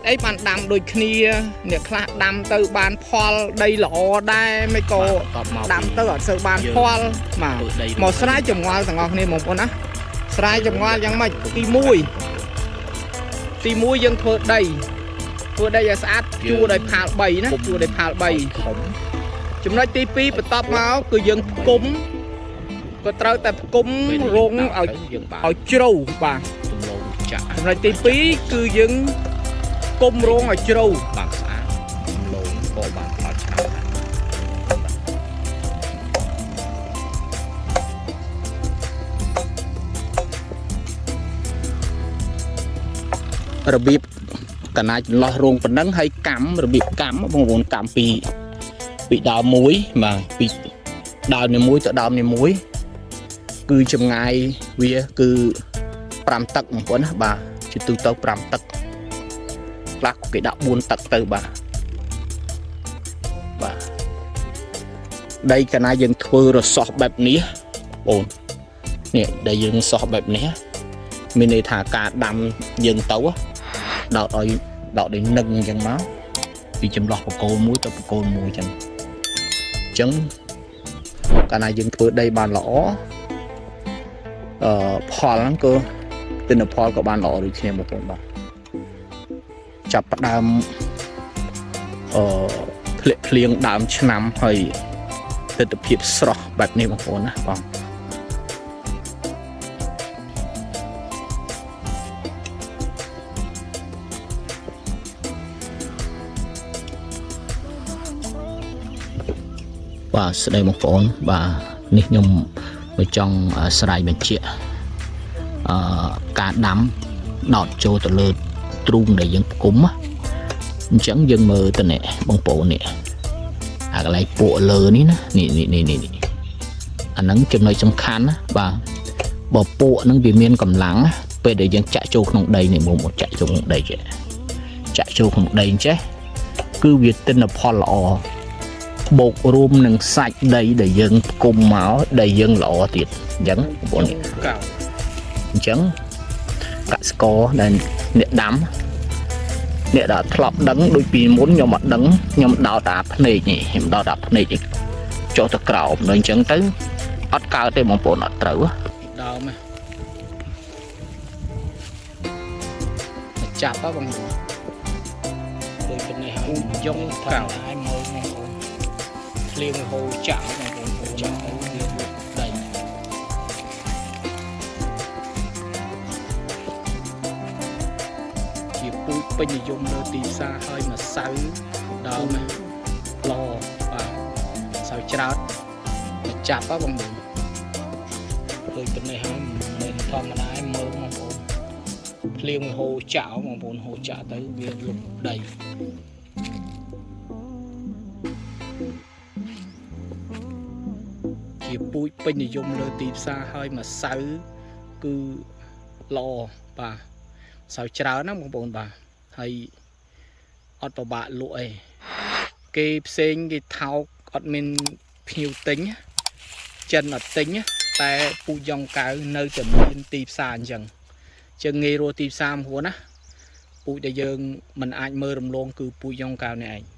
តុអីបានដាំដូចគ្នាអ្នកខ្លះដាំទៅបានផលដីល្អដែរមិនក៏ បាទបន្ទាប់មក ដាំទៅអត់សូវបានផលបាទ ធ្វើដី មកស្រាយចម្ងល់ទាំងអស់គ្នាបងប្អូនណាស្រាយចម្ងល់យ៉ាងម៉េចទី1ទី1យើងធ្វើដីធ្វើដីឲ្យស្អាតជួរដោយផាល3ណាជួរដោយផាល3 ធំ ចំណុចទី2បន្ទាប់មកគឺយើងផ្គុំក៏ត្រូវតែផ្គុំរងឲ្យ យើងបាន ឲ្យជ្រៅបាទ ទំលងចាក់ ចំណុចទី2គឺយើងផ្គុំរងឲ្យជ្រៅ បានស្អាតទំលងក៏បានផលច្រើនដែរ របៀបកណាចចន្លោះរងប៉ុណ្ណឹងហើយកម្មរបៀបកម្មបងប្អូនកម្មពីពីដើមមួយបាទពីដើមនេះមួយទៅដើមនេះមួយគឺចម្ងាយវាគឺ5ទឹកបងប្អូនណាបាទជាទូទៅ5ទឹកខ្លះគេដាក់4ទឹកទៅបាទបាទដីកាលណាយើងធ្វើរសោះបែបនេះបងនេះដែលយើងសោះបែបនេះមានន័យថាការដាំយើងទៅ ដោតឲ្យដោតឲ្យនឹងអញ្ចឹងមកពីចម្លោះបកគោលមួយទៅបកគោលមួយអញ្ចឹងអញ្ចឹងកាលណាយើងធ្វើដីបានល្អអឺផលហ្នឹងក៏ទិន្នផលក៏បានល្អដូចគ្នាបងប្អូនបាទចាប់ផ្ដើមអឺធ្លាក់ភ្លៀងដើមឆ្នាំហើយទិដ្ឋភាពស្រស់បែបនេះបងប្អូនណាបងបាទស្ដីបងប្អូនបាទនេះខ្ញុំមកចង់ស្រាយបញ្ជាក់អឺការដាំដោតចូលទៅលើទ្រូងដែលយើងផ្គុំណាអញ្ចឹងយើងមើលទៅនេះបងប្អូននេះអាកន្លែងពួកលើនេះណានេះនេះនេះនេះនេះអាហ្នឹងចំណុចសំខាន់ណាបាទបើពួកហ្នឹងវាមានកម្លាំងណាពេលដែលយើងចាក់ចូលក្នុងដីនេះបងប្អូនចាក់ចូលក្នុងដីចេះចាក់ចូលក្នុងដីចេះគឺវាទិន្នផលល្អ បូករួមនឹងសាច់ដីដែលយើងផ្គុំមកដីយើងល្អទៀតអញ្ចឹងបងប្អូននេះអញ្ចឹងកសិករដែលអ្នកដាំអ្នកដែលធ្លាប់ដឹងដូចពីមុនខ្ញុំអត់ដឹងខ្ញុំដោតអាភ្នែកនេះខ្ញុំដោតអាភ្នែកនេះចុះទៅក្រោមដល់អញ្ចឹងទៅអត់កើតទេបងប្អូនអត់ត្រូវដើមចាប់ហ៎បងប្អូនដូចប៉ុណ្នេះហើយយងកៅហើយមើលបងប្អូន ភ្លៀងហូរចាក់បងប្អូនហូរចាក់ទៅវាលុបដីជាពូជពេញនិយមលើទីផ្សារហើយម្សៅដើមល្អបាទម្សៅច្រើតមកចាប់ហ៎បងប្អូនឃើញប៉ុណ្ណេះហើយមិនមែនធម្មតាឯងមើលបងប្អូនភ្លៀងហូរចាក់បងប្អូនហូរចាក់ទៅវាលុបដី ជាពូជពេញនិយមលើទីផ្សារហើយម្សៅគឺល្អបាទម្សៅច្រើនណាបងប្អូនបាទហើយអត់ពិបាកលក់អីគេផ្សេងគេថោកអត់មានភ្ញៀវទិញណាចិនអត់ទិញណាតែពូជយ៉ងកៅនៅតែមានទីផ្សារអញ្ចឹងជាងងាយរស់ទីផ្សារបងប្អូនណាពូជដែលយើងមិនអាចមើលរំលងគឺពូជយ៉ងកៅនេះឯង។